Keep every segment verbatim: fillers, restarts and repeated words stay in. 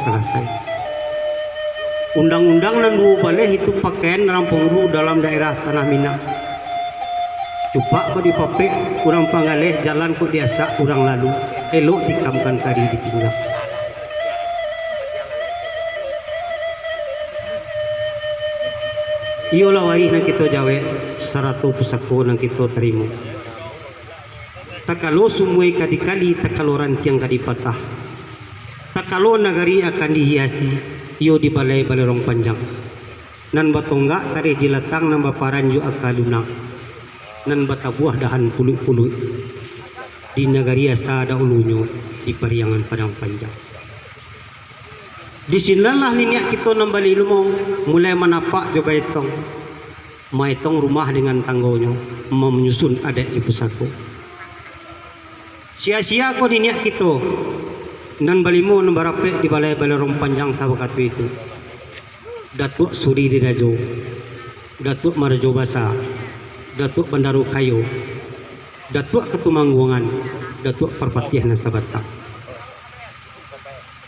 salasai. Undang-undang nan duo baleh itu pakaian urang pangulu dalam daerah Tanah Minang. Cupak ko dipapek urang Panggaleh, jalan ko diasak urang lalu, elok tikamkan kari di pinggang. Iyolah warih nan kito jawek, sarato pusako nan kito tarimo. Takalo sumua ka dikali, takalo rantiang ka dipatah, takalo nagari akan dihiasi, iyo di balai Balerong Panjang. Nan batonggak tareh jilatang, nan baparan jo aka lunang, nan batabuah dahan puluik-puluik, di nagari asa dahulunyo, di Pariangan Padang Panjang. Di sinanlah niniak kito nan balimo mulai manapak jo baetong, maetong rumah dengan tanggonyo, manyusun adaik di pusako. Sia-sia ko niniak kito nan balimo nan barapek di balai Balerong Panjang sawakatu itu? Datuak Suri Dirajo, Datuak Marajo Basa, Datuak Bandaro Kayo, Datuak Katumangguangan, Datuak Parpatiah nan sabatang.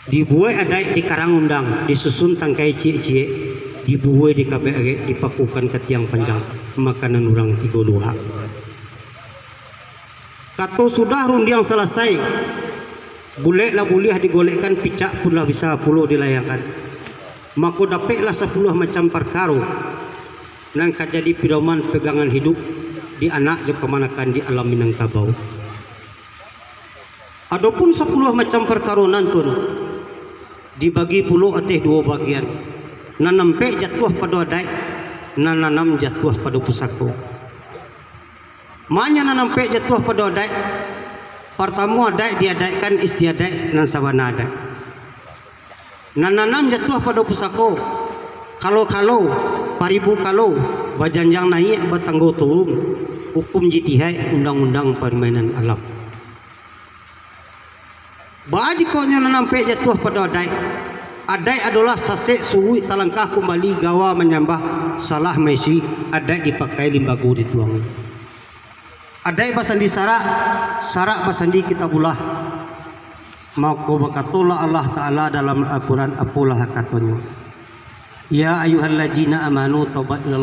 Dibuek adaik di karang undang, disusun tangkai ciek-ciek, dibuek di kabek arek, dipakukan ka tiang panjang, makanan urang tigo luhak. Kato sudah rundiang salasai, bulek lah buliah digolekkan, picak pun lah bisa pulo dilayangkan. Mako dapeklah sapuluah macam parkaro nan ka jadi pidoman pegangan hiduik di anak jo kamanakan di alam Minangkabau. Adopun sapuluah macam parkaro nan tun dibagi pulo ateh duo bagian, nan ampek jatuah pado adaik, nan anam jatuah pado pusako. Manyo nan ampek jatuah pado adaik? Partamo, adaik diadaikkan istiadaik nan sabana adaik. Nan anam jatuah pado pusako, kalo-kalo, paribu kalo, bajanjang naiak, batanggo turun, hukum jitihaik, undang-undang parmainan alam. Baa jikok nyo nan ampek jatuah pado adaik? Adaik adolah sasek suruik talangkah kumbali, gawa manyambah, salah maisi, adaik dipakai, limbago dituangi. Adaik basandi sarak, sarak basandi Kitabullah. Mako bakatolah Allah Ta'ala dalam Al-Quran, apolah katonyo, "Ya ayyuhallazina amanu taubat ilallah."